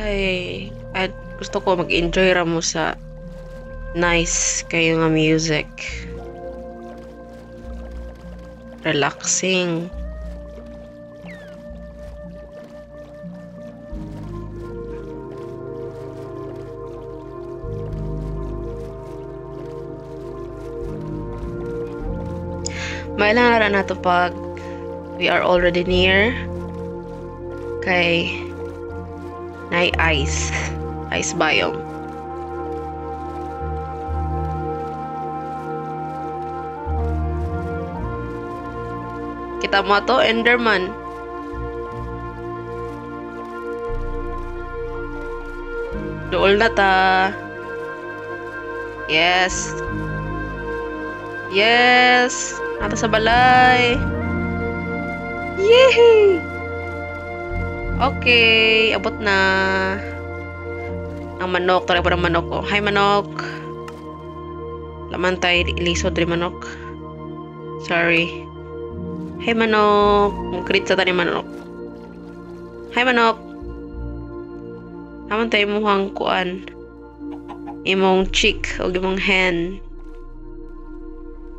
Ay, at gusto ko mag-enjoy ra mo sa nice kayo nga music. Relaxing. Mailang ra nato pag we are already near kay nay ice. Ice biome. Kita mo to, Enderman. Dool na ta. Yes. Yes. Nata sa balay. Yehey! Okay, abot na. Ang manok, tara pa ng manok ko. Hi, manok. Laman tayo, lisod rin manok. Sorry. Hi, manok. Mukrit sa tani manok. Hi, manok. Naman tayo muhang kuan. Imong chick o imong hen.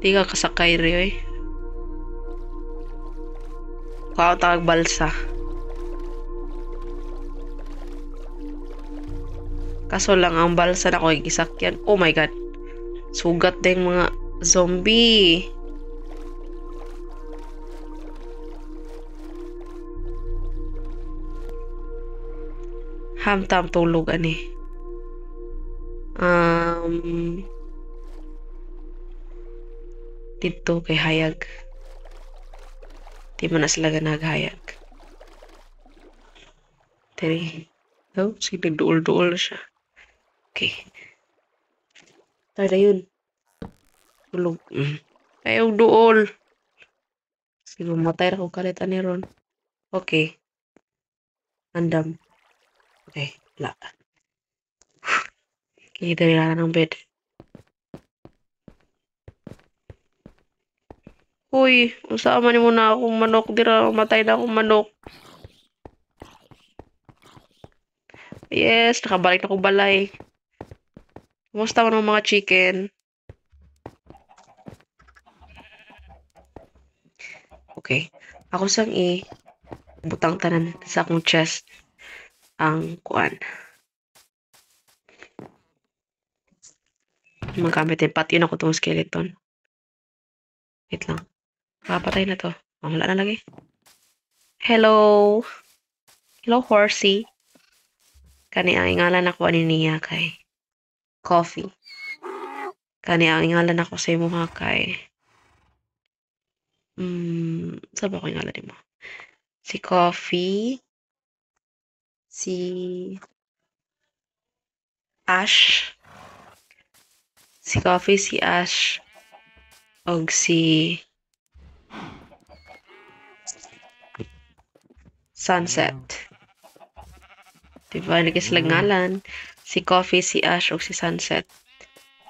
Di ka kasakay rin, oy. Kuha tawag balsa. Kaso lang ang balsa na ko gisakyan. Oh my God. Sugat din mga zombie. Hamtam tulog ani. Dito kay hayag. Di man na sila naghayag. Tiri. Oh, sige, nagduol-duol siya. Okay. Tara yun. Tulog. Ayaw duol. Sige, matay ra ko kalit ani ron. Okay. Andam. Okay, wala. Okay, dali na ng bed. Uy, unsa man nimo na akong manok dira, matay na akong manok. Yes, nakabalik na ko balay. Kumusta man ang mga chicken? Okay. Ako sang i butang tanan sa akong chest ang kuan. Magamit din pati yun ako tong skeleton. Wait lang. Papatay na to. Oh, wala na lagi. Hello. Hello, horsey. Kani ang ingalan ako ani niya kay Coffee. Kani ang ingalan ako sa imuha kay sa ba ko ingalan nimo? Si Coffee, si Ash, si Coffee, si Ash, og si Sunset. Diba? Lagi sila ngalan. Si Coffee, si Ash, og si Sunset.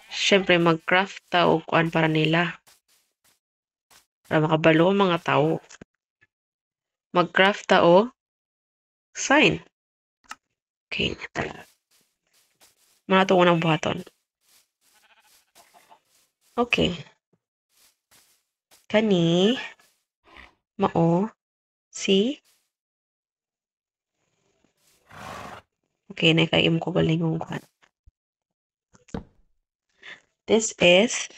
Siyempre, mag-craft ta og kuan para nila. Para makabalo ang mga tao. Mag-craft ta o sign. Okay, tara. Mga ito unang buhaton. Okay. Kani, mao, si, okay, na kay imo ko galingong kuan. This is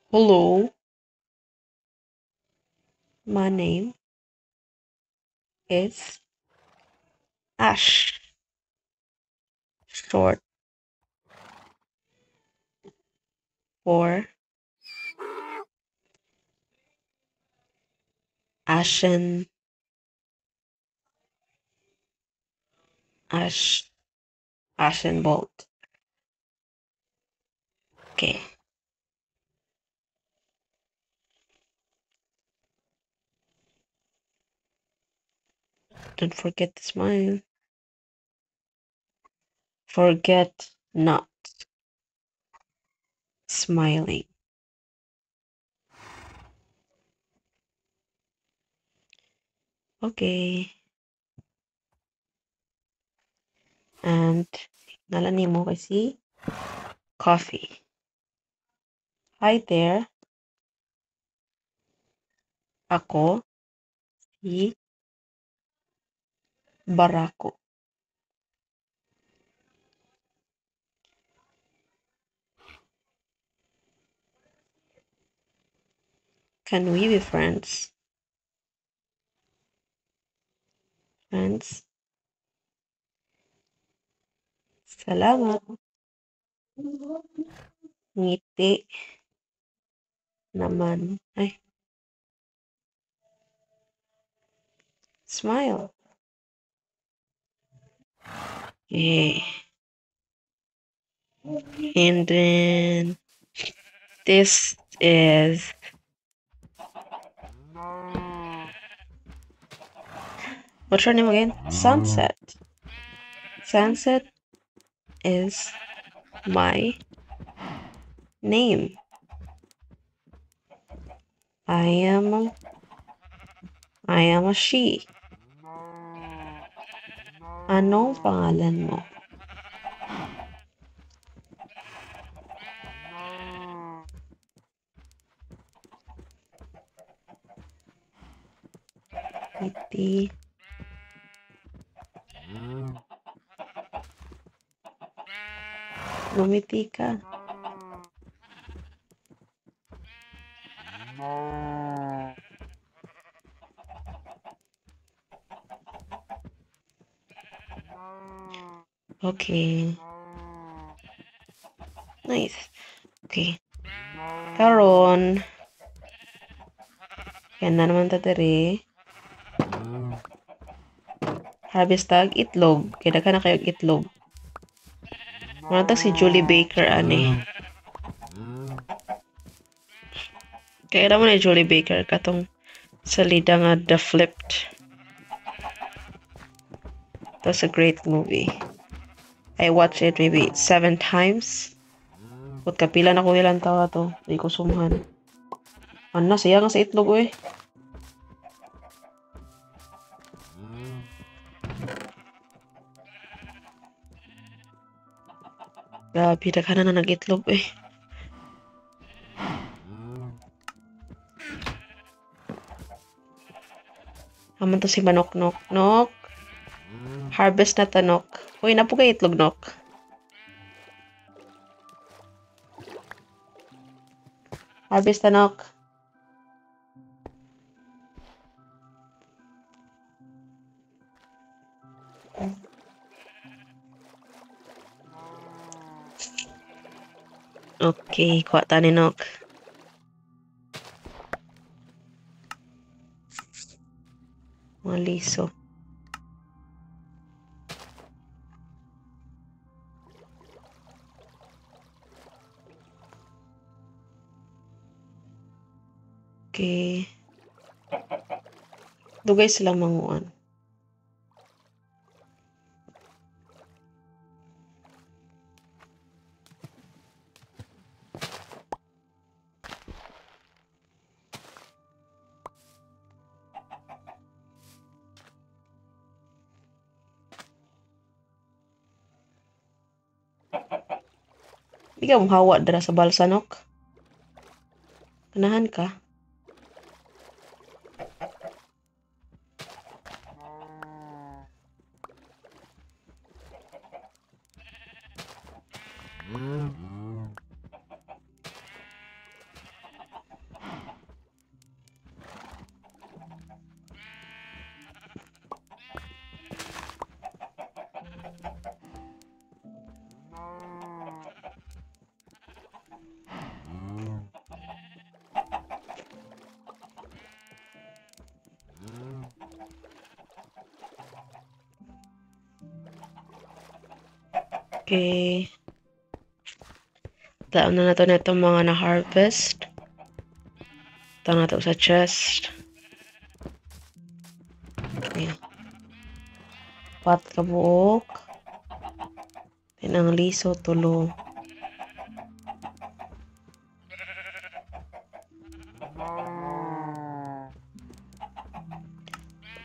hello. My name is Ash. Short for Ashen Ash Ashenbolt. Okay. Don't forget to smile. Forget not smiling. Okay. And ngalan nimo kay si Coffee. Hi there. Ako si Barako. Can we be friends? Friends? Salamat. Ngiti naman. Ay. Smile. Okay. And then this is what's her name again? Sunset. Sunset is my name. I am a she. Anong pangalan mo? Ngiti. Ngumiti ka. Okay. Nice. Okay. Karon. Yan na naman ta diri. Harvest tag itlog. Kaya daghan na kayo itlog. Muna ta si Julie Baker ani. Kaya alam mo na Julie Baker katong salida nga The Flipped. That's a great movie. I watched it maybe 7 times. Put kapila na ko ilang tawa to. Di ko sumhan. Ano, siya nga sa itlog eh. Grabe, daghan na nag-itlog eh. Aman to si Manok Nok Nok. Harvest na tanok. Uy, napo kay itlog nok. Harvest na nok. Okay, kuha ta ni nok. Mga liso. Okay. Dugay silang manguan. Di ka muhawa dira sa balsa, Nok. Ganahan ka. Okay. Taon na nato na itong mga na-harvest. Taon na to sa chest. Okay. Pat kabuok. Then ang liso, tulo.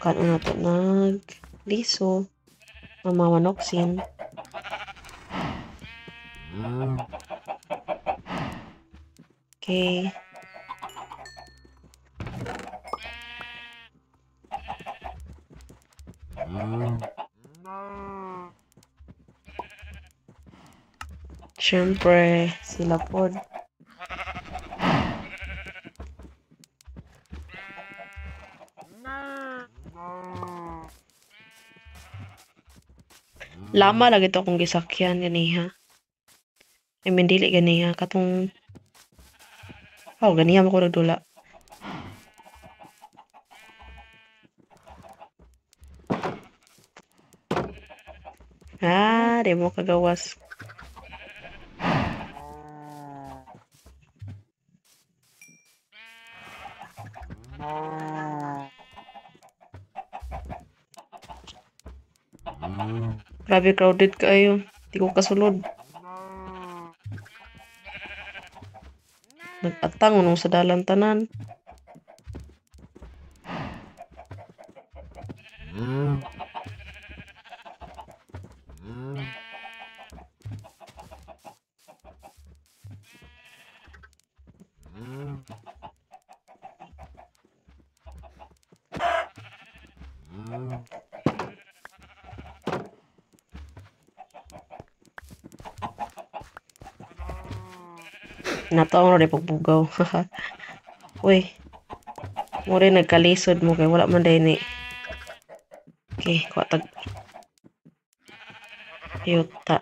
Kano na to nag-liso. Ang mga manoksin. Okay. Siyempre, sila pod. Lama lagi to akong gisakyan ganiha. I mean, dili ganiha. Katong... Oh, ganiha mo ko nagdula. Ah, di mo kagawas. Grabe crowded kaayo. Di ko kasulod. Nag-atang unong sa dalan tanan. Nataong rin pagbugaw. Uy. Mo rin nagkalisod mo kay wala man din eh. Okay, kuha tag. Yuta.